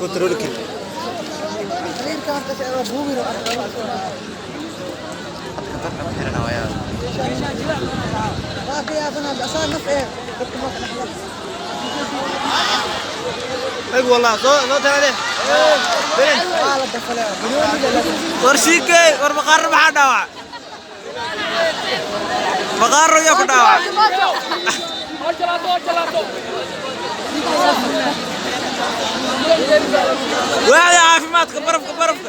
Control karin. Eg wallah, soo soo taade. War shiikay, war maqaaro maxaa dhaawac? Maqaaro yaa ku dhaawac? Waaxda caafimaadka, barafka barafka.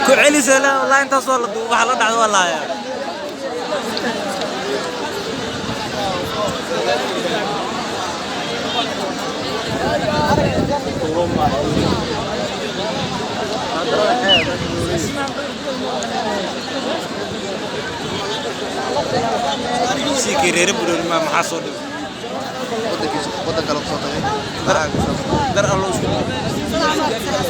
Ku celisa la wallahi, intaas waa la waxa la dhacdo waa la hayaa. Siikii reere burooni ma maxaa soo dhigay? Wadankiisa wadan kale kusoo tagay. Dar allo isku dhigay.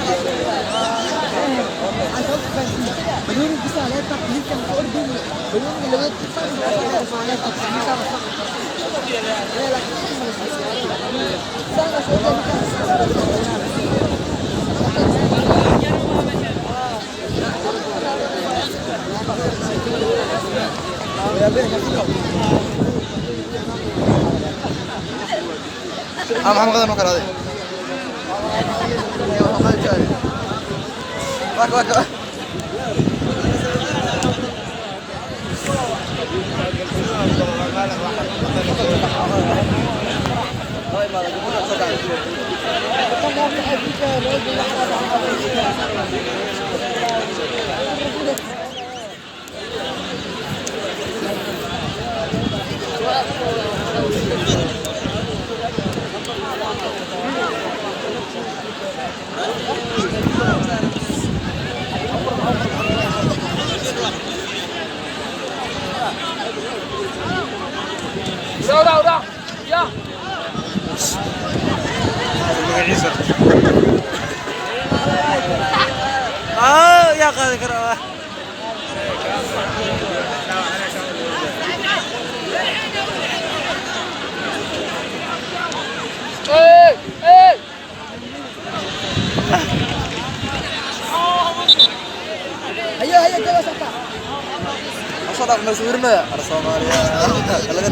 Ah, maxaa maqadan oo kale aday? Waka waka. Magaciisa ah yaa qaadi kara? Asoo dhaaf ma sawirnaya? Ar Soomaaliya. Laga